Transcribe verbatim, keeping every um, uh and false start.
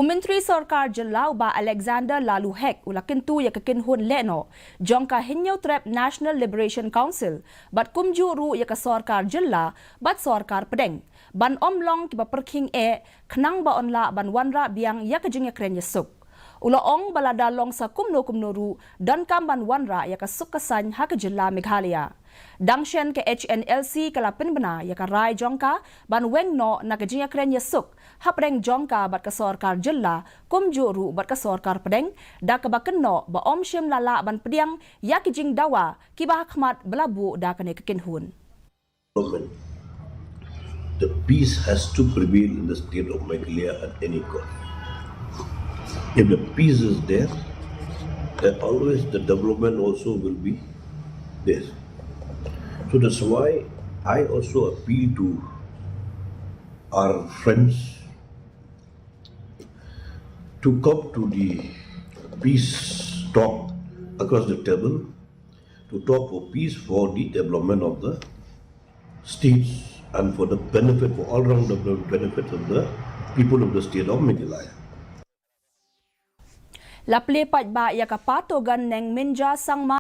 U Myntri Sorkar Jylla u Bah Alexander Laloo Hek u la kyntu ïa ka kynhun lehnoh jong ka Hynñiewtrep National Liberation Council bad kumjuh ruh ïa ka Sorkar Jylla bad Sorkar Pdeng ban ym long kiba pyrkhing eh khnang ba yn lah ban wanrah biang ïa ka jingïakren ïasuk. U la ong ba lada long sa kumno kumno ruh donkam ban wanrah ïa ka suk ka saiñ ha ka jylla Meghalaya. Dang shen ka H N L C ka la pynbna ïa ka rai jong ka ban weng noh na ka jingïakren ïasuk hapdeng jong ka bad ka Sorkar Jylla kumjuh ruh bad ka Sorkar Pdeng, da kaba kynnoh ba ym shym la lah ban pdiang ïa ki jingdawa kiba hakhmat ba la buh da kane ka kynhun. The peace has to prevail in the state of Meghalaya at any cost. If the peace is there, then always the development also will be there. So that's why I also appeal to our friends to come to the peace talk across the table, to talk for peace, for the development of the states and for the benefit, for all round of the benefit of the people of the state of Meghalaya. La plie paidbah ïa ka Patogan Neng Minja Sangma